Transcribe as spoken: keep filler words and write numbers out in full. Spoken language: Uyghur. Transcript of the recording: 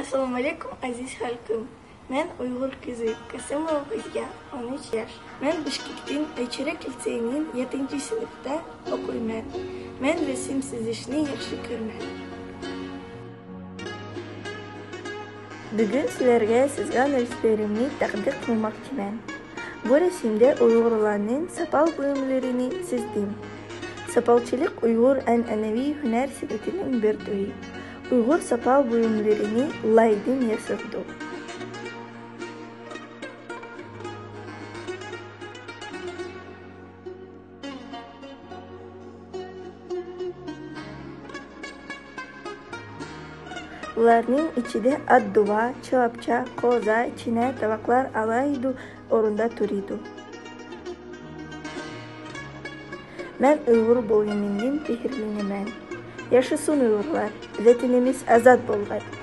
ئەسسالامۇئەلەيكۇم، ئەزىز خەلقىم. مەن ئۇيغۇر قىزى قاسىموۋا غۇلجا، ئون ئۈچ ياش. مەن بىشكېكتىن ئەيچۈرەك لىتسېيىنىڭ يەتتىنچى سىنىپتا ئوقۇيمەن. مەن رەسىم سىزىشنى ياخشى كۆرىمەن. بۈگۈن سىلەرگە سىزغان رەسىملىرىمنى تەقدىم قىلماقچىمەن. بۇ رەسىمدە ئۇيغۇرلارنىڭ ساپال بۇيۇملىرىنى سىزدىم. ساپالچىلىق ئۇيغۇر ئەنئەنىۋى ھۈنەر سەنئىتىنىڭ بىر تۈرى. ئۇيغۇر ساپال بۇيۇملىرىنى لايدىن ياسىدۇق. ئۇلارنىڭ ئىچىدە ئات دۇۋا، چىلاپچا، قوزا، چىنە، تاۋاقلار ئالاھىدە ئورۇندا تۇرىدۇ. مەن ئۇيغۇر بولغىنىمدىن پەخىرلىنىمەن. ياشىسۇن ئۇيغۇرلار! ۋەتىنىمىز ئازاد بولغاي!